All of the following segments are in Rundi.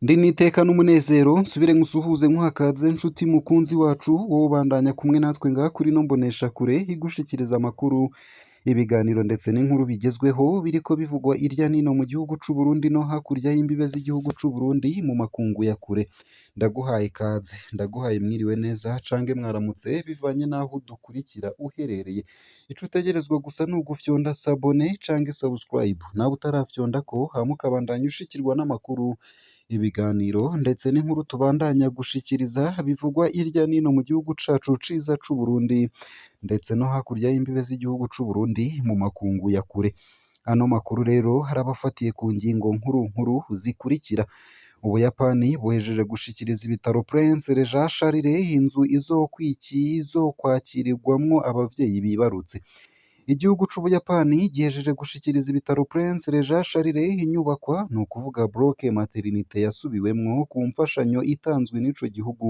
Ndi n'iteka n'umunezero nsubire nkusuhuze nkuhakaze nshuti mukunzi wacu wowe ubandanya kumwe natwe ngaha kuri ino mboneshakure igushikiriza amakuru, ibiganiro ndetse n'inkuru bigezweho biriko bivugwa irya nino mu gihugu c'u Burundi no hakurya y'imbibe z'igihugu c'u Burundi mu makungu ya kure. Ndaguhaye ikaze, ndaguhaye mwiriwe neza cange mwaramutse bivanye n'aho udukurikira uherereye. Ico utegerezwa gusa ni ugufyonda sabone cange subscribe, nawe utarafyondako hama ukabandanya ushikirwa n'amakuru, ibiganiro ndetse n'inkuru tubandanya gushikiriza bivugwa irya nino mu gihugu cacu ciza c'u Burundi ndetse no hakurya y'imbibe z'igihugu c'u Burundi mu makungu ya kure. Ano makuru rero harabafatiye ku ngingo nkuru nkuru zikurikira: Ubuyapani buhejeje gushikiriza ibitaro Prince Regent Charles inzu izokwakirirwamwo abavyeyi bibarutse. Igihugu c'Ubuyapani gihejeje gushikiriza ibitaro Prince Regent Charles inyubakwa, ni ukuvuga bloc maternité yasubiwemwo ku mfashanyo itanzwe n'ico gihugu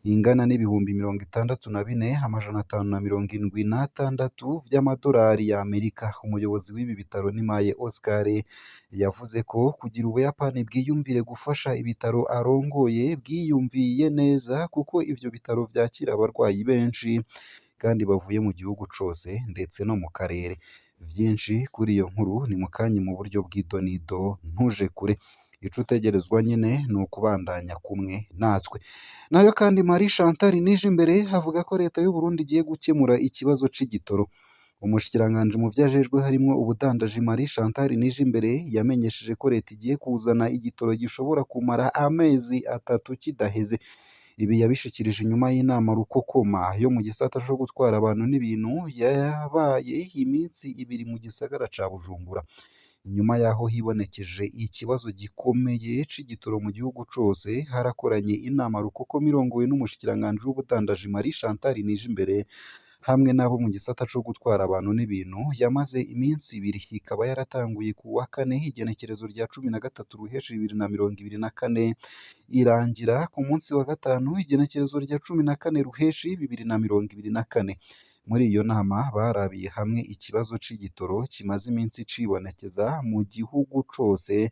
ingana n'64,576 vy'amadolari ya Amerika. Umuyobozi w'ibi bitaro ni Maye Oscar yavuze ko kugira Ubuyapani bwiyumvire gufasha ibitaro arongoye bwiyumviye neza kuko ivyo bitaro vyakira abarwayi benshi kandi bavuye mu gihugu cose ndetse no mu karere. Vyinshi kuri iyo nkuru ni mukanya mu buryo bw'idonido ntuje kure. Ico utegerezwa nyene ni ukubandanya kumwe natwe. Nayo kandi Marie Chantal Nijimbere avuga ko leta y'u Burundi igiye gukemura ikibazo c'igitoro. Umushikiranganji mu vyo ajejwe harimwo ubudandaji Marie Chantal Nijimbere yamenyesheje ko leta igiye kuzana igitoro gishobora kumara amezi 3 kidaheze. Ibi yabishikirije inyuma y'inama rukokoma yo mu gisata co gutwara abantu n'ibintu yabaye iminsi 2 mu gisagara ca Bujumbura. Inyuma yaho hibonekeje ikibazo gikomeye c'igitoro mu gihugu cose, harakoranye inama rukokoma irongowe n'umushikiranganji w'ubudandaji Marie Chantal Nijimbere hamwe n'abo mu gisata co gutwara abantu n'ibintu, yamaze iminsi 2, ikaba yaratanguye ku wa kane igenekerezo rya 13 Ruheshi 2024, irangira ku munsi wa gatanu igenekerezo rya 14 Ruheshi 2024. Muri iyo nama barabiye hamwe ikibazo c'igitoro kimaze iminsi cibonekeza mu gihugu cose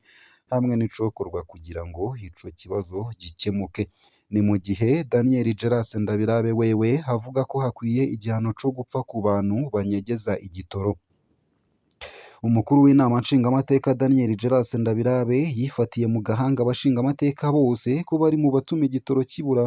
hamwe n'icokorwa kugira ngo ico kibazo gikemuke. Ni mu gihe Daniel Geras Ndabirabe wewe avuga ko hakwiye igihano co gupfa ku bantu banyegeza igitoro. Umukuru w'inama nshingamateka Daniel Geras Ndabirabe yifatiye mu gahanga abashingamateka bose ko bari mu batuma igitoro kibura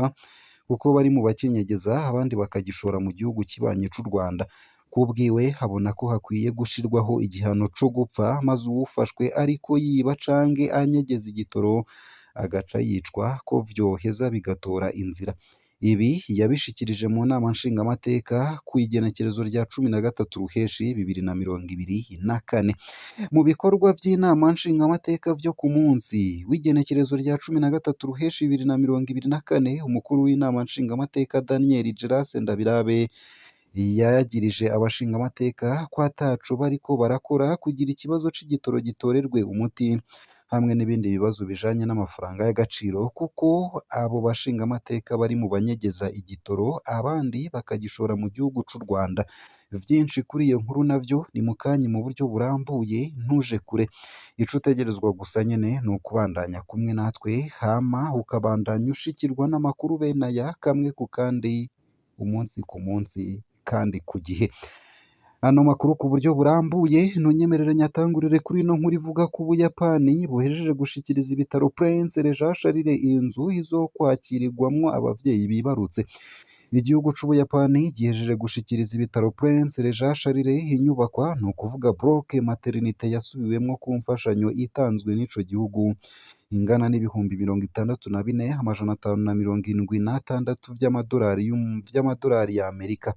kuko bari mu bakinyegeza abandi bakagishora mu gihugu kibanyi c'u Rwanda. Kubwiwe abona ko hakwiye gushirwaho igihano co gupfa maze uwufashwe ariko yiba canke anyegeza igitoro agaca yicwa, ko vyoheza bigatora inzira. Ibi yabishikirije mu nama nshingamateka ku igenekerezo rya 13 Ruheshi 2024. Mu bikorwa vy'inama nshingamateka vyo ku munsi w'igenekerezo rya 13 Ruheshi 2024, umukuru w'inama nshingamateka Daniel Geras Ndabirabe yagirije abashingamateka ko ataco bariko barakora kugira ikibazo c'igitoro gitorerwe umuti hamwe n'ibindi bibazo bijanye n'amafaranga y'agaciro, kuko abo bashingamateka bari mu banyegeza igitoro abandi bakagishora mu gihugu c'u Rwanda. Vyinshi kuri iyo nkuru navyo ni mukanya mu buryo burambuye ntuje kure. Ico utegerezwa gusa nyene ni ukubandanya kumwe natwe hama ukabandanya ushikirwa n'amakuru bene aya kamwe ku kandi, umunsi ku munsi kandi ku gihe. Ano makuru ku buryo burambuye ntunyemerere nyatangurire kuri ino nkuru ivuga ko Ubuyapani buhejeje gushikiriza ibitaro Prince Regent Charles inzu izokwakirirwamwo abavyeyi bibarutse. Igihugu c'Ubuyapani gihejeje gushikiriza ibitaro Prince Regent Charles inyubakwa, ni ukuvuga bloc maternité yasubiwemwo ku mfashanyo itanzwe n'ico gihugu ingana n'64,576 vy'amadolari ya Amerika.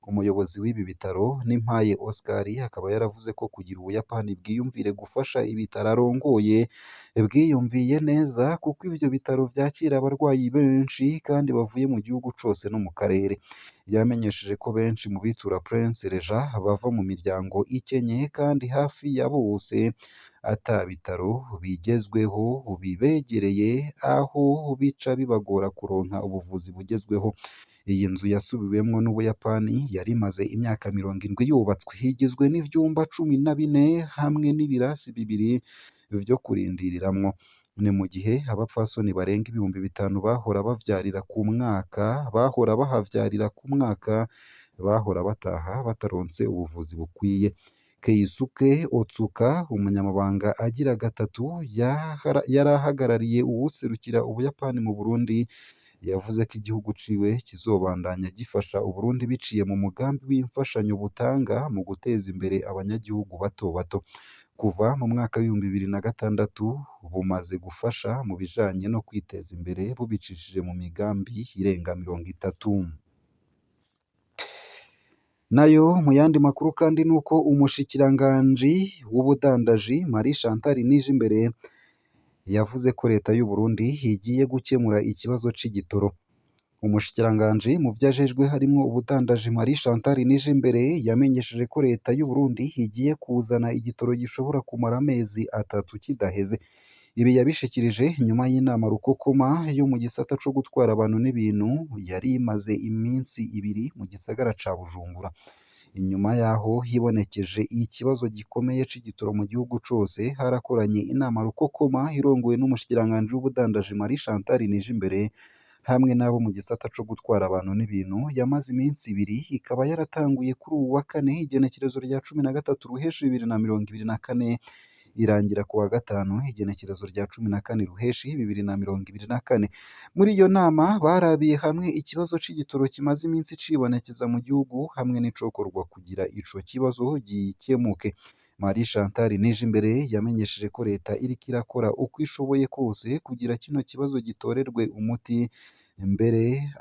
Umuyobozi w'ibi bitaro Nimpaye Oscar akaba yaravuze ko kugira Ubuyapani bwiyumvire gufasha ibitaro arongoye bwiyumviye neza kuko ivyo bitaro vyakira abarwayi benshi kandi bavuye mu gihugu cose no mu karere. Yamenyesheje ko benshi mu bitura Prince Régent bava mu miryango ikenye kandi hafi ya bose ata bitaro bigezweho bibegereye, aho bica bibagora kuronka ubuvuzi bugezweho. Iyi nzu yasubiwemwo n'Ubuyapani yari imaze imyaka 70 yubatswe, igizwe n'ivyumba 14 hamwe n'ibirasi bibiri vyo kurindiriramwo. Ni mu gihe abapfasoni barenga 5000 bahora bavyarira ku mwaka, bahora bahavyarira ku mwaka, bahora bataha bataronse ubuvuzi bukwiye. Keisuke Otsuka, umunyamabanga agira gatatu yarahagarariye uwuserukira Ubuyapani mu Burundi, yavuze ko igihugu ciwe kizobandanya gifasha Uburundi biciye mu mugambi w'imfashanyo butanga mu guteza imbere abanyagihugu bato bato. Kuva mu mwaka w'2006 bumaze gufasha mu bijanye no kwiteza imbere bubicishije mu migambi irenga 30. Nayo mu yandi makuru kandi nuko umushikiranganji w'ubudandaji Marie Chantal Nijimbere yavuze ko leta y'u Burundi igiye gukemura ikibazo c'igitoro. Umushikiranganji mu vyo ajejwe harimwo ubudandaji Marie Chantal Nijimbere yamenyesheje ko leta y'u Burundi igiye kuzana igitoro gishobora kumara amezi 3 kidaheze. Ibi yabishikirije nyuma y'inama rukokoma yo mu gisata co gutwara abantu n'ibintu yari imaze iminsi 2 mu gisagara ca Bujumbura. Inyuma yaho hibonekeje ikibazo gikomeye c'igitoro mu gihugu cose, harakoranye inama rukokoma irongowe n'umushikiranganji w'ubudandaji Marie Chantal Nijimbere hamwe n'abo mu gisata co gutwara abantu n'ibintu, yamaze iminsi 2, ikaba yaratanguye kuri uwu wa kane igenekerezo rya 13 Ruheshi 2024, irangira ku wa gatanu igenekerezo rya 14 Ruheshi 2024. Muri iyo nama barabiye hamwe ikibazo c'igitoro kimaze iminsi cibonekeza mu gihugu hamwe n'icokorwa kugira ico kibazo gikemuke. Marie Chantal Nijimbere yamenyesheje ko leta iriko irakora uko ishoboye kose kugira kino kibazo gitorerwe umuti, mbere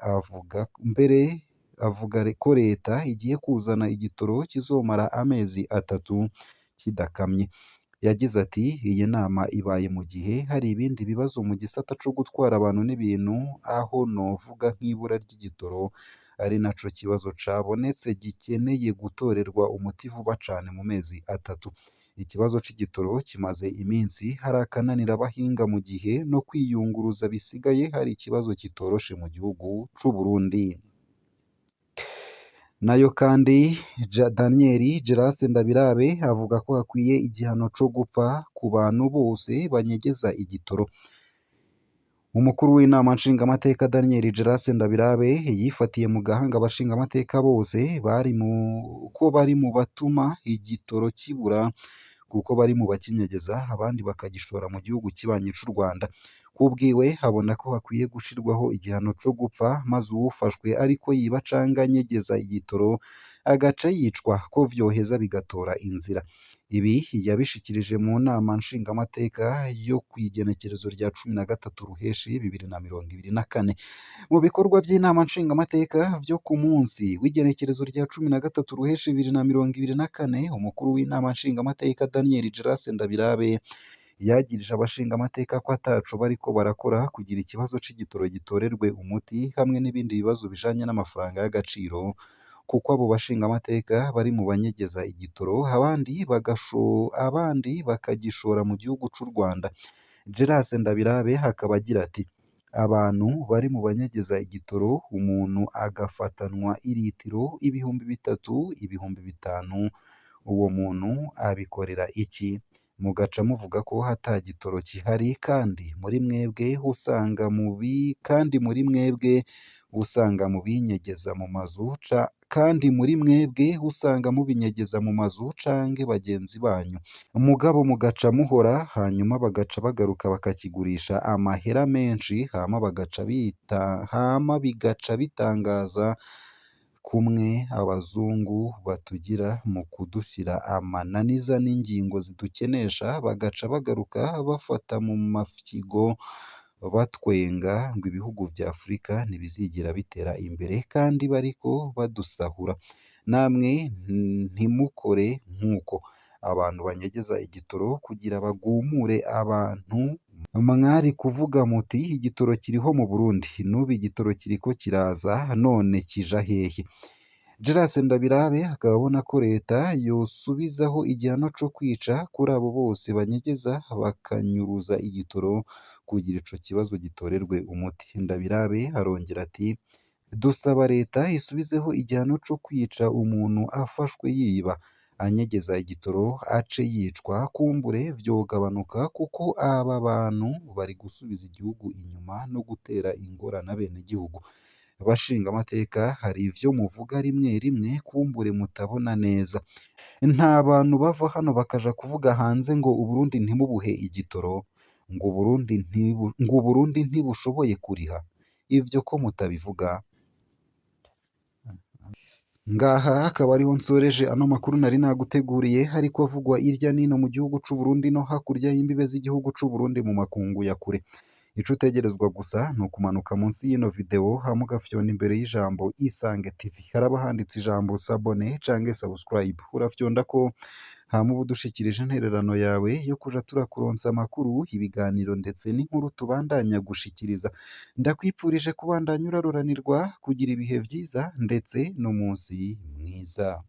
avuga ko leta igiye kuzana igitoro kizomara amezi 3 kidakamye. Yagize ati iyi nama ibaye mu gihe hari ibindi bibazo mu gisata co gutwara abantu n'ibintu, aho novuga nk'ibura ry'igitoro ari naco kibazo cabonetse gikeneye gutorerwa umuti vuba cane mu mezi 3. Ikibazo c'igitoro kimaze iminsi hari akananira abahinga mu gihe no kwiyunguruza bisigaye hari ikibazo kitoroshe mu gihugu c'u Burundi. Nayo kandi Daniel Gerase Ndabirabe avuga ko hakwiye igihano co gupfa ku bantu bose banyegeza igitoro. Umukuru w'inama nshingamateka Daniel Gerase Ndabirabe yifatiye mu gahanga abashingamateka bose ko bari mu batuma igitoro kibura, kuko bari mu bakinyegeza abandi bakagishora mu gihugu kibanyi c'u Rwanda. Kubwiwe abona ko hakwiye gushirwaho igihano co gupfa, maze uwufashwe ariko yiba canke anyegeza igitoro agaca yicwa, ko vyoheza bigatora inzira. Ibi yabishikirije mu nama nshingamateka yo kw'igenekerezo rya 13 Ruheshi 2024. Mu bikorwa vy'inama nshingamateka vyo ku munsi w'igenekerezo rya 13 Ruheshi 2024, umukuru w'inama nshingamateka Daniel Gerase Ndabirabe yagirije abashingamateka ko ataco bariko barakora kugira ikibazo c'igitoro gitorerwe umuti hamwe n'ibindi bibazo bijanye n'amafaranga y'agaciro, kuko abo bashingamateka bari mu banyegeza igitoro abandi bakagishora mu gihugu c'u Rwanda. Gerase Ndabirabe akaba agira ati abantu bari mu banyegeza igitoro, umuntu agafatanwa iritiro 3000, 5000, uwo muntu abikorera iki? Mugaca muvuga ko ata gitoro kihari, kandi muri mwebwe usanga mu binyegeza mu mazu kandi muri mwebwe usanga mubinyegeza mu mazu canke bagenzi banyu, mugabo mugaca muhora, hanyuma bagaca bagaruka bakakigurisha amahera menshi, hama bigaca bitangaza kumwe abazungu batugira mu kudushira amananiza n'ingingo zidukenesha, bagaca bagaruka bafata mu mafyigo batwenga ngo ibihugu vya Afurika ntibizigera bitera imbere kandi bariko badusahura. Namwe ntimukore nk'uko abantu banyegeza igitoro kugira bagumure abantu. Mwari kuvuga muti igitoro kiriho mu Burundi, n'ubu igitoro kiriko kiraza, none kija hehe? Gerard Ndabirabe akaba abona ko leta yosubizaho igihano co kwica kuri abo bose banyegeza bakanyuruza igitoro kugira ico kibazo gitorerwe umuti. Ndabirabe arongera ati dusaba leta isubizeho igihano co kwica umuntu afashwe yiba, anyegeza igitoro ace yicwa, kumbure vyogabanuka kuko aba bantu bari gusubiza igihugu inyuma no gutera ingorane abenegihugu. Bashingamateka hari ivyo muvuga rimwe rimwe kumbure mutabona neza. Nta bantu bava hano bakaja kuvuga hanze ngo Uburundi ntimubuhe igitoro, ngo Uburundi ntibushoboye kuriha. Ivyo ko mutabivuga? Ngaha akaba ariho nsoreje ano makuru nari naguteguriye ariko avugwa irya nino mu gihugu c'u Burundi no hakurya y'imbibe z'igihugu c'u Burundi mu makungu ya kure. Ico utegerezwa gusa ni ukumanuka munsi y'ino video hama ugafyonda imbere y'ijambo Isange TV. Haraba handitse ijambo sabone canke subscribe. Urafyondako hama uba udushikirije intererano yawe yo kuja turakuronsa amakuru, ibiganiro ndetse n'inkuru tubandanya gushikiriza. Ndakwipfurije kubandanya uraroranirwa, kugira ibihe vyiza ndetse n'umunsi mwiza.